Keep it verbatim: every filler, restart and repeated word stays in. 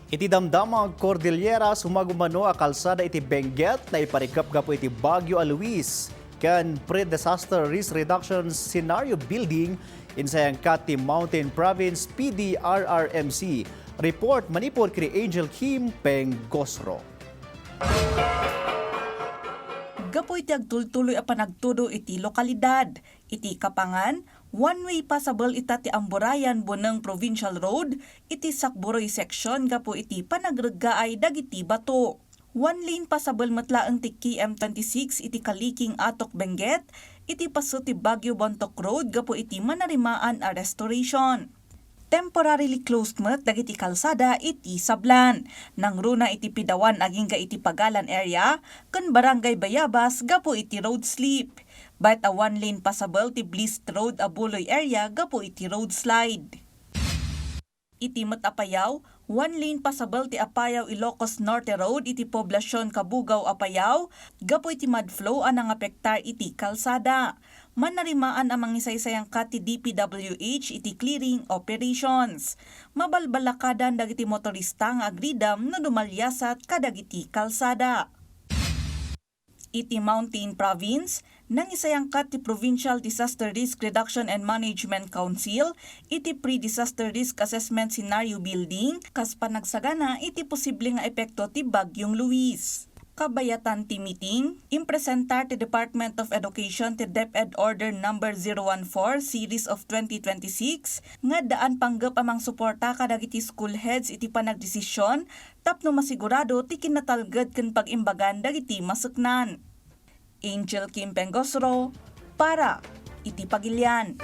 Iti Damdamag Cordillera, sumagmamano a kalsada iti Benguet, naiparikep gapu iti Bagyo a Luis ken Pre-Disaster Risk Reduction Scenario Building, insayangkat ti Mountain Province P D R R M C. Report manipud kay Angel Kim Pengosro. Gapu iti agtultuloy a panagtudo iti lokalidad, iti Kapangan, one-way passable ita ti Amburayan-Buneng Provincial Road iti Sakburoy section gapu iti panagreggaay dagiti bato. One-lane passable met laeng ti K M twenty-six iti Kaliking Atok, Benguet, iti paso ti Bagyo Bontoc Road gapu iti manarimaan a restoration. Temporarily closed met dagiti kalsada iti sablan. Nangruna iti Pidawan agingga iti Pagalan area ken Barangay Bayabas gapu iti road slip. Bayat a one-lane passable ti Bliss Road a Buloy area gapu iti road slide. Iti met a payaw, one-lane passable ti Apayao Ilocos Norte Road iti Poblacion Cabugao, Apayao, gapu iti mud flow a nangapektar iti kalsada. Manarimaan a mangisaysayangkat ti D P W H iti clearing operations. Mabalbalakadan dagiti motorista nga agridam no dumaliasat kadagiti kalsada. Iti Mountain Province, nangisayangkat ti Provincial Disaster Risk Reduction and Management Council iti Pre-Disaster Risk Assessment Scenario Building kas panagsagana iti posible nga epekto ti Bagyong Luis. Kabayatan ti meeting, impresentar ti Department of Education ti DepEd Order Number zero one four Series of twenty twenty-six nga addaan panggep a mangsuporta kadagiti school heads iti panagdesisyon tapno masigurado ti kinatalged ken pag-imbagan dagiti maseknan. Angel Kim Pengosro, para iti Pagilian.